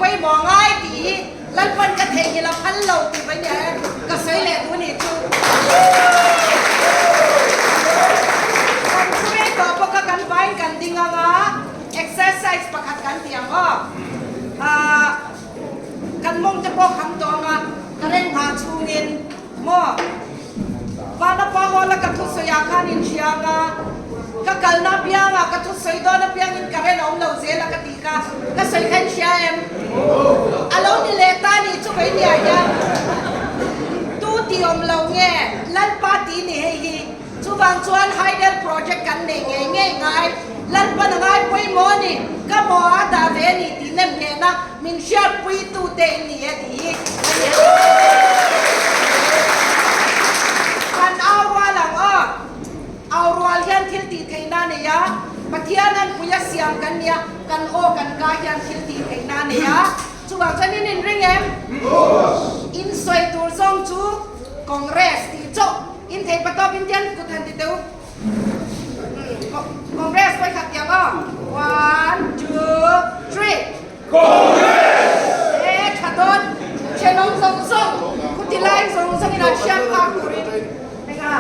pawimawh ngai tih hi Lalpan ka theihnghilh a phal lo tih mai nia e, ka sawi leh duh nih chu. Kan thu rei tawh bawk a, kan vaiin kan ding ang a, exercise pakhat kan ti ang aw. Ahh kan mawng te pawh kham tawh ang a, ka reng nghah chhungin maw Vanapa Hall a ka thusawi ah khan in hria ang a, ka kalna apiangah ka thusawi dawn apiangin ka ren a awm lo zel a ka tih kha ka sawi kha in hria em? A lo ni leh ta nih chu vei nia hian tu tih awm lo nge Lalpa tih ni hei hi. Chuvang chuan Hydel project kan nei ngei ngei ngai, Lalpan a ngai pawimawh a ni, ka maw a dah ve a ni tih nem nghehna min hriatpui tute in ni e tih hi a ni. Kan au rual ang aw, au rual hian thil tih theihna a nei a, Pathian an pui a siam kan nia, kan aw kan ka hian thil tih theihna a nei a, chuvang chuan in inring em? In sawi tur zawng chu Congress tih chauh. In thei patawp in tian kut han ti teu. Congress pawh i khat tiang aw. One, two, three. Congress! E tha dawn. Thenawm zawng zawng, khuti lai zawng zawng in an hriat phak turin. Enga?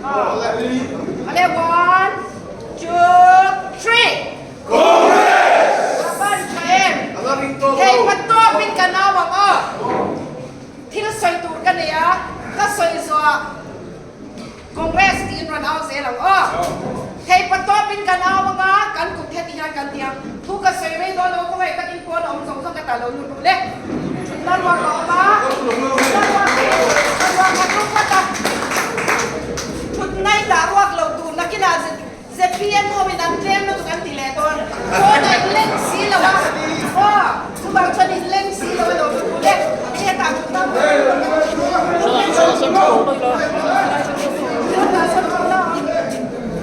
Awle one, two, three. Congress! A ban tha em? Thei patawp in kan au ang aw. Thil sawi tur ka nei a, ka sawi zawh Congress tiin rawn au zel ang aw. Thei patawpin kan au ang a, kan kut heti hian kan ti ang. Thu ka sawi rei dawn lo, khawngaih takin pawn a awm zawng zawng ka ta lo lut ru le. Thutna ruak a awm a, thutna ruak hi ka ruak khat ru phawt a. Thutna i dah ruak lo tur nakinah ZPM ho in an tlem lutuk an ti leh dawn. Phone a in leng si lo a, aw chuvang chuan in leng si lo a lo lut duh le, heta thut na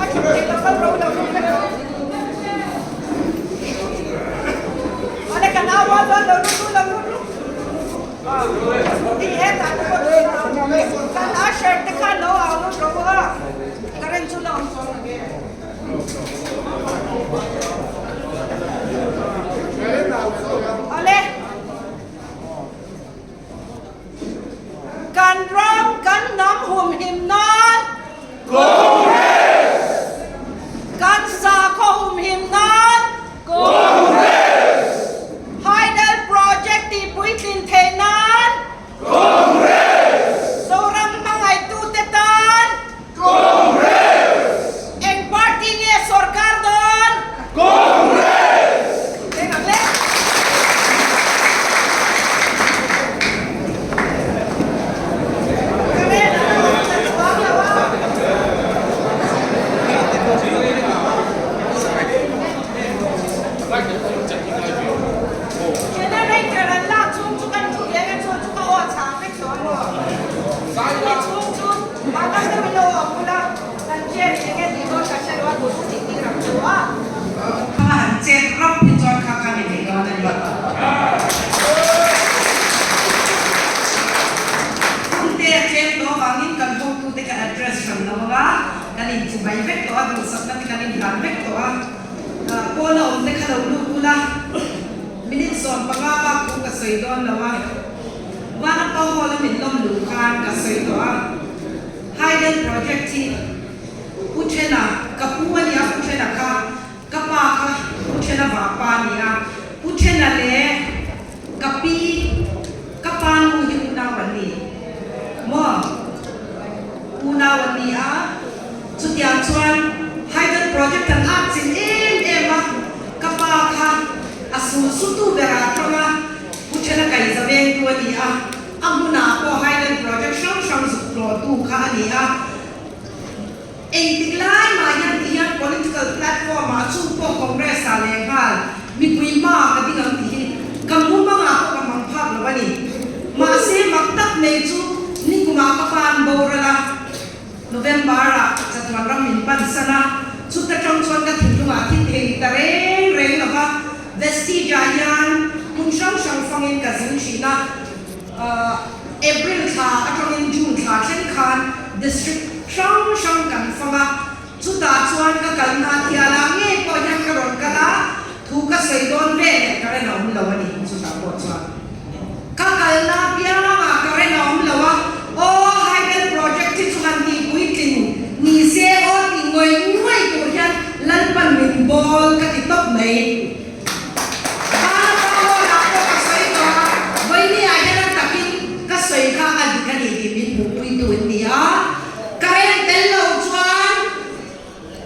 a thut theih loh kal ro lo lut vek rawh. Awle kan au rual chuan lo lut duh lo lut ru. Ti heta te pawh thut na kan usher te khan lo au lut rawh u a. Current chu la awm chuang lo nge? Awle. Kan ram kan hnam humhim nan Congress! Kan sakhaw humhim nan Congress! Hydel project tih puitlin theih nan Congress! Zoram hmangaihtute tan. Congress! Eng party nge sorkar dawn? Congress! Eng ang le? Karen a lo awm ta chuang lo a. Generator an lak chhung chu kan thu ve nge chu chu ka aw chhang vek tawh maw? Chumi chhung chu mahni deuh in lo awm bula kan chair in enge tih dawn ka hre lo a duh chu tih tir ang chu a. Kha han chet rap hi chuan kha kha ni thei dawn a ni. Hunte a tlem tawh avangin kan hotute ka address hran lo anga kan inchibai vek tawh a, duhsakna te kan inhlan vek tawh a. Pawn a awm te kha lo lut ula, minute 15 bak thu ka sawi dawn lo a, Vanapa Hall a min lawm luh khan ka sawi tawh a, Hydel Project hi Pu Thena, ka pu a nia Pu Thena kha, ka pa kha Pu Thena vapa a ni a, Pu Thena leh ka pi, ka pa nu hi unau an ni maw? Unau an ni a, chutiang chuan Hydel Project kan at chilh em em a, ka pa kha a sul sutu berah tanga Pu Thena kaihza vengtu a ni a, a hmunah pawh Hydel Project hrang hrang zuk tlawhtu kha a ni a. Engtik lai mah hian ti hian political platform ah chu pawh Congress ah leh nghal mipui hma ah ka ding ang tih hi ka mumang ah pawh ka mang phak lo a ni. Mahse mak tak mai chu nikum ah ka pa an boral a, November ah chatuan ram min pan san a, chuta tang chuan ka thinlung ah thi thei ta reng reng lo va, Vestige ah hian hmun hrang hrang fang in ka zin thin a. April thla atangin June thla thleng khan District hrang hrang kan fang a, chutah chuan ka kalna thialah ngei pawh hian ka rawn kal a, thu ka sawi dawn ve leh ka ren a awm lo a ni chu. chuan. Ka kalna apiangah current a awm lo a, aw Hydel project hi chu han tih puitling ni se aw tih ngawih ngawih tur hian Lalpan min bawl ka ti tawp mai. Vanapa hall-ah pawh ka sawi tawh a, vawinia hian a takin ka sawi kha a dik a ni tih min hmuhpuitu in ni a, current tel lo chuan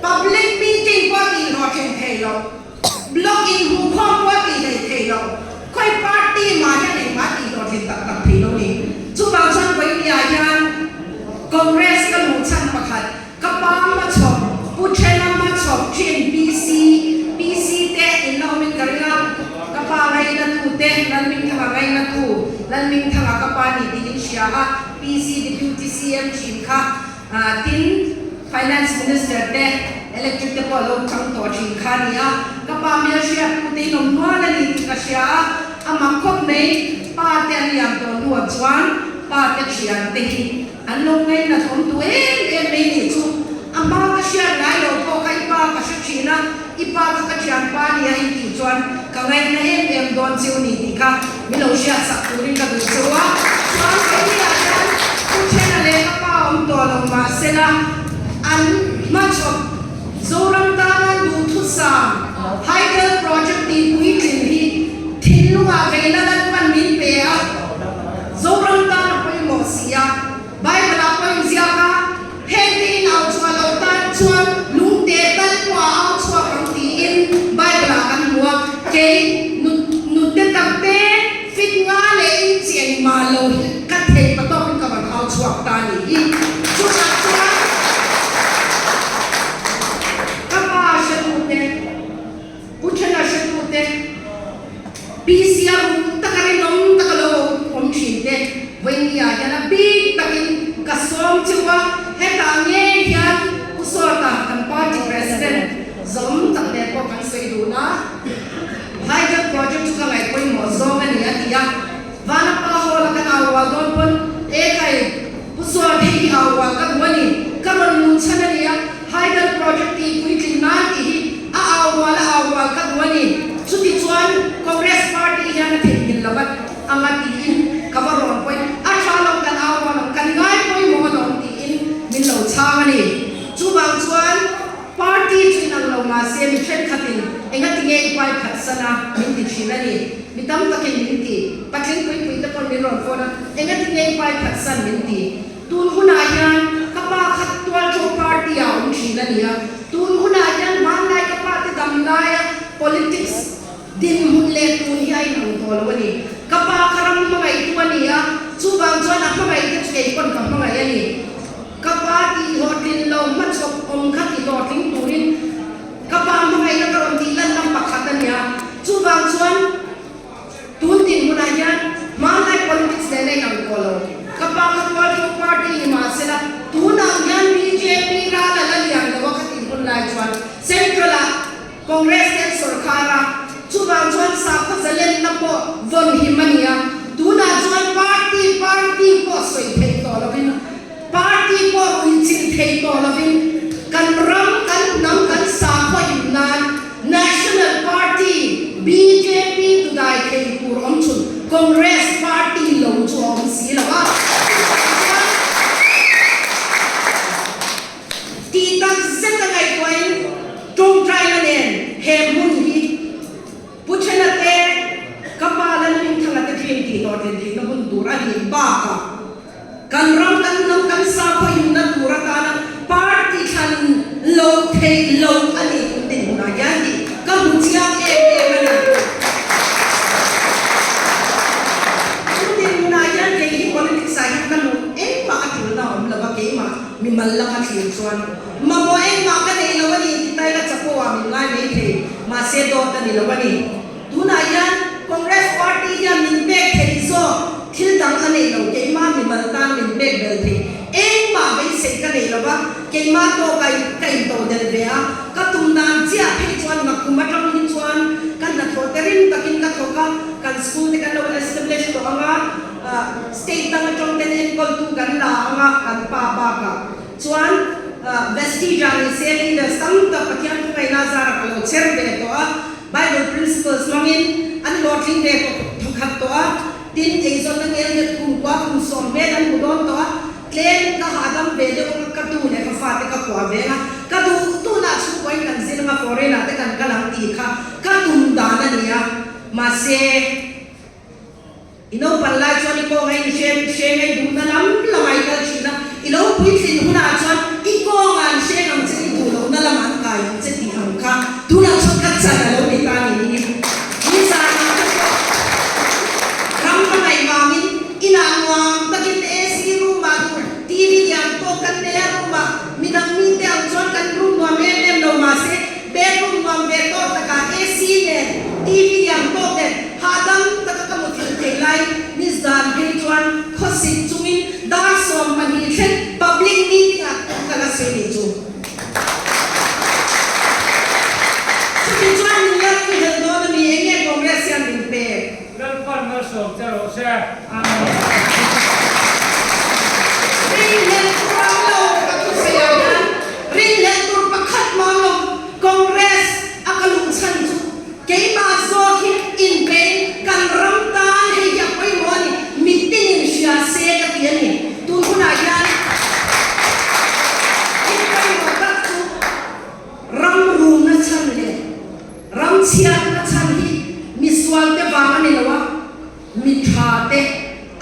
Public meeting pawh tih hlawhtling thei lo, block inhmuhkhawm pawh tih hlei thei lo, khawi party mah hian engmah tih hlawhtlin tak tak thei lo ni. Chuvang chuan vawinia hian Congress ka luh chhan pakhat, ka pa hmachhawp, Pu Thena hmachhawp thin PC, PC te in la awmin ka ring a, ka pa ngainatu te, Lalhmingthanga ngainatu, Lalhmingthanga ka pa ni tiin hria a, PC Deputy CM thin kha, Tin, Finance Minister te, Electric te pawh lo chang tawh thin kha a ni a, ka pa hmel hriat tu te in awm nual a ni tih ka hria a, a mak khawp mai, pa te an liam tawh hnuah chuan pa te thian te hi an lo ngainat awm tu em em mai nih chu, a hma ka hriat ngai lo pawh kha i pa ka hre thin a, i pa kha ka thian pa nia i tih chuan ka ngaina em em dawn cheu ni tih kha min lo hriat sak turin ka duh cheu a, chuan keiniah hian Pu Thena leh ka pa awm tawh lo mahsela an hmachhawp Zoram tana duhthusam Hydel Project tih puitling hi thinlungah veina Lalpan min pe a, Zoram tana pawimawh si a, Bible-ah pawh inziak a. Heng te in au chhuah loh tan chuan lungte tal pawh a au chhuak ang tiin Bible ah kan hmu a, kei nute tak te fit nga leh in chi engmah lo hi ka theih pa tawkin ka rawn au chhuak ta ni hi. Chutah chuan ka pa hretute, Pu Thena hretute, PC a ruk taka rinawm taka lo awm thin te vawinia hian a bik takin ka sawm cheu a, hetah ngei hian Pu Sawta kan party president zawm tak nen pawh kan sawi dun a, Hydel project chu ka ngaih pawimawh zawng a ni a ti a, Vanapa hall a kan au rual dawn pawn e khai Pu Sawta hi au rual ka duh a ni, ka rawn luh chhan a ni a. Hydel project tih puitlin nan tih hi a au rual a au rual ka duh a ni. Chuti chuan Congress party hian a theihnghilh lo a anga tiin ka va rawn pawi a tha lo kan au rual ang kan ngai pawimawh alawm tiin min lo chhang a ni. Chuvang chuan party chu inang lo mahse mi thenkhatin engati nge i pai phat san a min ti thin a ni. Mi tam takin min ti. Patling puipui te pawn min rawn phone a engati nge i pai phat san min ti. Tun hunah hian ka pa kha tualṭo party ah awm ṭhin a ni a, tun hunah hian hmanlai ka pa te dam laia politics dinhmun leh tun hi a inang tawh lo a ni. Ka pa kha ram hmangaihtu a ni a, chuvang chuan a hmangaih te chu kei pawn ka hmangaih a ni. Ka pa tih hlawhtlin lo hmachhawp awm kha ti hlawhtling turin ka pa hmangaihna ka rawn tih lanna pakhat a ni a, chuvang chuan Tun dinhmunah hian hmanlai politics nen a inang tawh lo. Ka pa kha Tualṭo party ni mah sela, tunah hian bjp ral a la lian lo a kha tih hun lai chuan Central-ah Congress te an sawrkhar a, chuvang chuan sakhaw zalenna pawh vawn him a ni a, tunah chuan party party pawh sawi theih tawh lovin party pawh ruihchilh thei tawh lovin kan ram, kan hnam, kan sakhaw him nan National Party, bjp tu dai thei tur awm chhun Congress Party lo chu a awm si lo a, chuvang chuan tih tak zet a ngaihtuahin tawngtaina nen he hmun hi Pu Thena te, ka pa Lalhmingthanga te dream tih hlawhtlin theihna hun tur a nih bakah Kan ram kan hnam kan sakhaw himna tur atana party thlan lo theih lo a nih tum dinhmunah hian tih ka hmu chiang em em a ni. Chu dinhmunah hian kei hi politics ah hian ka luh engmah a tulna a awm lo va, keimah mimal laka thlir chuan mamawh engmah ka nei lo a ni ti taila chapo ah min ngai mai thei, mahse dawt a ni lo a ni. Tunah hian Congress party hian min pek theih zawk thil dang a nei lo, keimah mimal tan min pek bel thei. Engmah beisei ka nei lo va, keimah tawk a ka intodelh ve a, ka tum dan chiah phei chuan makkum atang hi chuan ka hnathawh te rim takin ka thawk a, kan school te kan lo establish tawh ang a, state dang atang ten enkawltu kan la ang a, kan pa bakah chuan Vestige ah ni se leaders tam tak Pathian thu ngaihna zarah ka lo cher ve tawh a. Bible principles hmangin an hlawhtling ve tawh. khat tawh a, tin eizawnna ngel nghet kum kua kum sawm vel an hmu dawn tawh a, tlem ka hahdam ve deuh anga ka tu leh ka fate ka kuah ve anga ka duh tunah chhungkuain kan zir anga foreign ah te kan kal ang tih kha ka tum dan a ni a, mahse I naupan lai chuan i kawnga in hrem hreng a i duhna lam lamah i kal thin a, i lo puitlin hunah chuan i kawnga an hreng ang che i duh lohna lamah an kai ang che tih ang kha tunah chuan ka chan a lo ni ta ni hi. Ni zanah te pawh ram ka ngaih vangin inah nuam takin AC room ah duh TV lian tawk kan nei a room ah midang mite ang chuan kan room nuam em em lo mahse Bedroom nuam ve tawk takah AC nen TV lian tawk nen hahdam taka ka muthilh theih lai ni zan phei chuan khawsik chungin dar 12 thleng public meeting ah ka la sawi nih chu. Chuti chuan min la ring hlel dawn a mi eng nge Congress hian min pek? Lalpan malsawm che rawh se. Amen. Ringhlel tur ang lo ka thusawi ah hian ringhlel tur pakhat mah lo Congress a ka luh chhan chu keimah zawk hi inpein kan ram tan hei hi a pawimawh a ni mitin in hria se ka ti a ni. Tun hunah hian thil pawimawh tak chu ram rumna chhan leh ram chhiatna chhan hi misual te vang a ni lo a, Mi tha te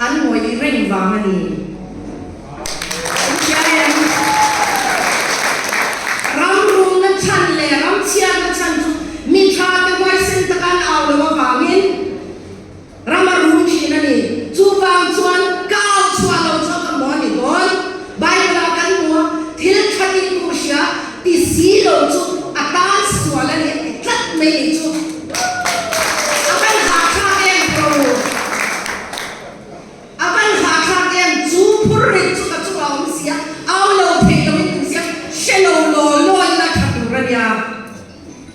an ngawih reng vang a ni. Inhria em? Ram rumna chhan leh ram chhiatna chhan chu mi tha te huaisen taka an au loh avangin ram a rum thin a ni. Chuvang chuan ka au chhuah lo chuan ka hmu a ni dawn. Bible ah kan hmu a, thil tha tih tur hria ti si lo chu a tan sual a ni a ti tlat mai nih chu. A van hahthlak em bro. A van hahthlak em chu phur rit chu ka chungah awm si a, au lo theih lo in tum si a, hre lo law law ila tha tur a nia.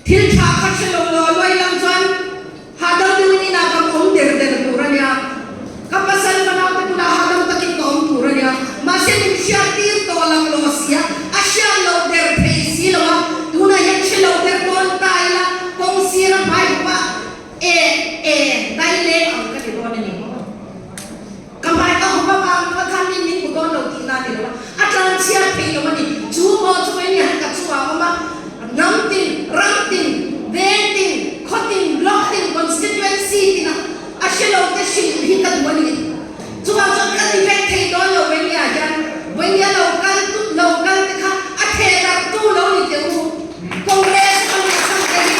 Thil tha kha hre lo law law ilang chuan hahdam deuhin inah ka awm der der tur a nia. Ka pasal fanau te bulah hahdam takin ka awm tur a nia. Mahse min hriat tir tawh lang law si a, a hriat lo der thei si lo a, tunah hian hre lo der dawn ta ila kawng sira hmai bawk a e e dai leng ang ka ti dawn a ni. Ka hmai ka hawp avang pawh khan min min hmu dawn lo tihna a ni lo a, a tlanchhiat thei lo a ni. Chu maw chu eng hian ka chungah a awm a, hnam tin, ram tin, veng tin, khaw tin, block tin, constituency tinah a hre lo te hrilh hi ka duh a ni. Chuvang chuan ka ti vek thei dawn lo Vainia hian Vainia lo kal tut lo kal te kha a theh darh tu lo ni teh u. Congress a kan ngaih chhan te hi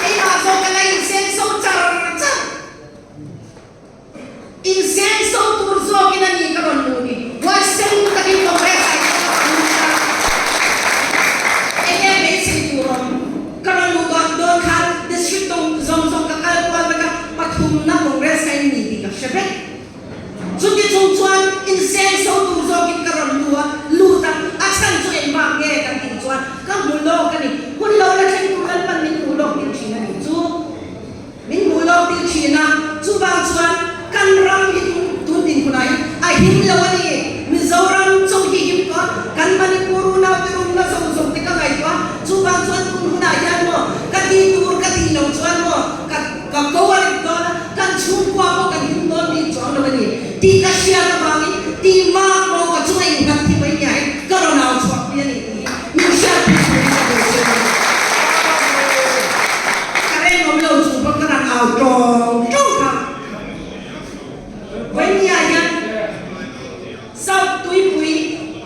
keimah zawk ka la inseng so char char. Inseng so tur zawkin a ni ka rawn luh ni. Huaisen takin Congress ah hian ka rawn lut a. Enge beisei tur awm? Ka rawn luh dawn dawn khan district dawng zawng zawng ka kal kual vek a, pathumna Congress ka in ni tih ka hre vek. Chuti chung chuan inseng so tur zawkin ka rawn lu a, lut a, a chhan chu engvang nge kan tih chuan ka hmu lawk a ni. Hun lo la thleng tur Lalpan min hmuh lawk tir thin a nih chu. Min hmuh lawk tir thin a, chuvang chuan kan ram hi tun tun dinhmunah hian a him lo a ni. Mizoram chaw hi him tawh a, kan Manipur unaute rumna zawng zawng te ka ngaihtuah a, chuvang chuan tun hunah hian maw ka tih tur ka tih loh chuan maw ka ka ko a rit dawn a, kan chhungkua pawh kan him dawn bik chuang lo a ni tih ka hriat avangin tih mak maw ka chunga innghat hi mai nia hian ka rawn au chhuak pui a ni tih hi min hriatpui turin ka duh che a ni. Ka reng awm lo chung pawn ka rawn au tawng tawng kha. Vawinia hian South Tuipui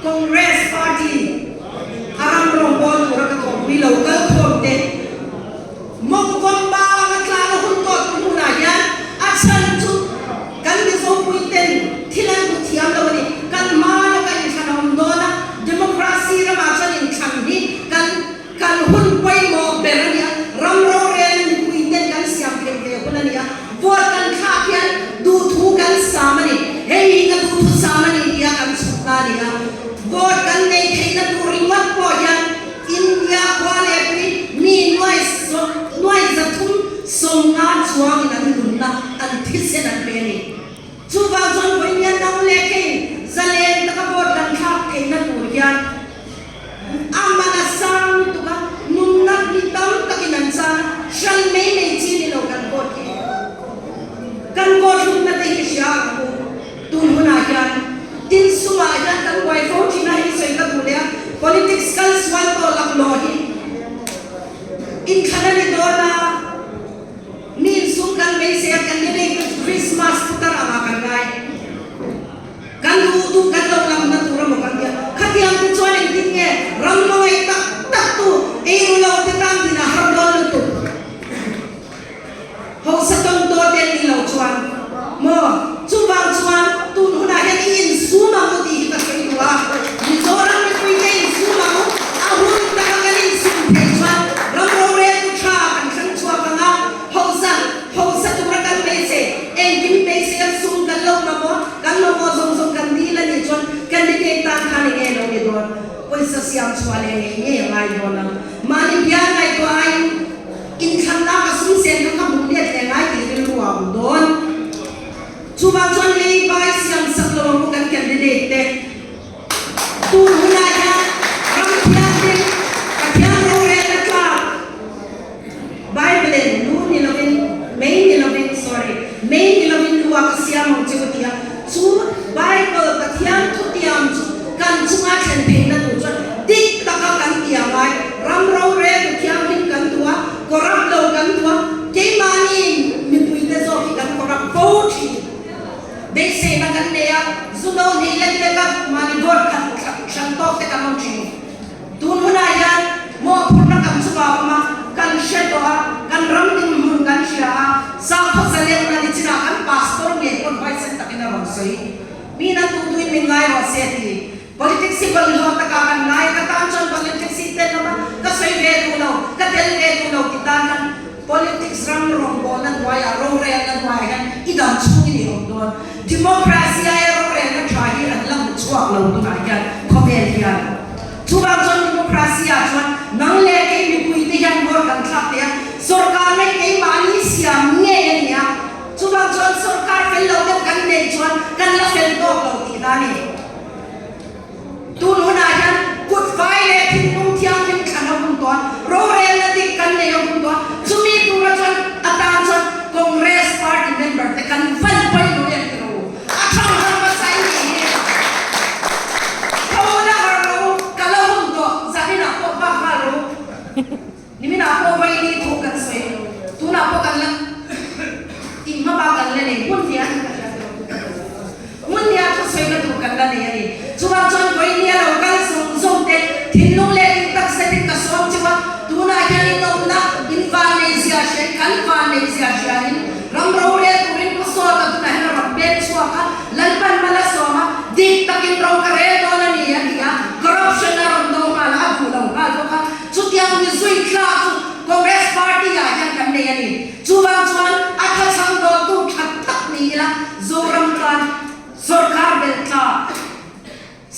Congress Party a ram rawngbâwl tura ka thawhpui lo kal khawm te mawngkawm banga tlana hun tawt tu hmunah hian a chhan chu kan Mizopui ten thil an hmu thiam lo a ni. Kan hma lawkah. Leiba i siam sak lo ang u kan candidate te. Tun hunah hian ram thianghlim Pathian rorelna tlak Bible in lu ni lovin mei ni lovin sorry mei ni lovin lu ah ka siam ang che u tia chu Bible Pathian thutiam chu kan chunga thlen theihna tur chuan dik taka kan ti a ngai. Ram roreltu thianghlim kan duh a, corrupt lo kan duh a, keimahni mipuite zawk hi kan corrupt fo thin. Beiseina kan nei a, zu no hnih lek lek a mahni vote khat hran tawk te kan awm thin. Tun hunah hian mawhphurhna kan chungah a awm a, kan hre tawh a, kan ram dinhmun kan hria a, sakhaw zalenna ni chinah kan pastor ngei pawn huaisen takin a rawn sawi. Mi nan duh duhin min ngai rawh se ti. Politics hi bawlhhlawh takah kan ngai a, ka tan chuan politics hi tenawm a, ka sawi ve duh lo, ka tel ve duh lo ti tan khan politics ram rawngbawlna hnuaiah, rorelna hnuaiah hian i dam chhungin i awm dawn. Democracy aia rorelna tha hi an la hmu chhuak lo tunah hian khawvel hian. Chuvang chuan democracy ah chuan nang leh kei mipuite hian vote kan thlak thei a, sorkar mai keimahni siam ngei a ni a, chuvang chuan sorkar fel lo deuh kan neih chuan kan la fel tawk lo tihna a ni. Tun hunah hian kut fai leh thinlung thianghlim thlan a hun tawh a, rorelna dik kan nei a hun tawh a, chumi tura chuan atan chuan Congress party member te kan van pawimawh em tiro u, a thang har hmasa i nih hi. Tho la har lo u, ka la hun tawh, zaninah pawh bak nghal ro u, niminah pawh vaini thu kan sawi, tunah pawh kan la tih hma bak kan la nei, hmun hnih a ni ka hria tiro tu ka duh. Hmun nia thusawina tur kan la nei a ni. Chuvang chuan vawinia lo kal zawng zawng te thinlung leh in takzetin ka sawm cheu a, tunah hian in awmna in vanneihzia hriain kan vanneihzia hriain ram rorel turin Pu Sawta tunah hian a rawn pek chhuak a, Lalpan mal a sawm a, dik takin ro ka rel dawn a ni a ti a, corruption a rawn do nghal a, a duh lo nghal bawk a, chutiang mi zui thlak chu Congress party ah hian kan nei a ni. Chuvang chuan a thachhang dawttu that tak ni ila Zoram tan sorkar belh tlak,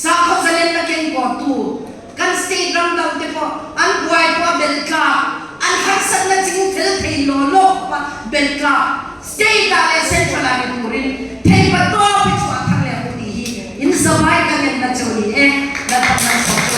sakhaw zalenna kengkawhtu, kan state ram dang te pawh an buai pawh a belh tlak, an harsatna ching fel thei law law khawpa belh tlak state ah leh central ah ni turin theipa tawp hi chhuah thar leh ang u tih hi in zavai ka ngenna chu a ni e. Lalpan malsawm che.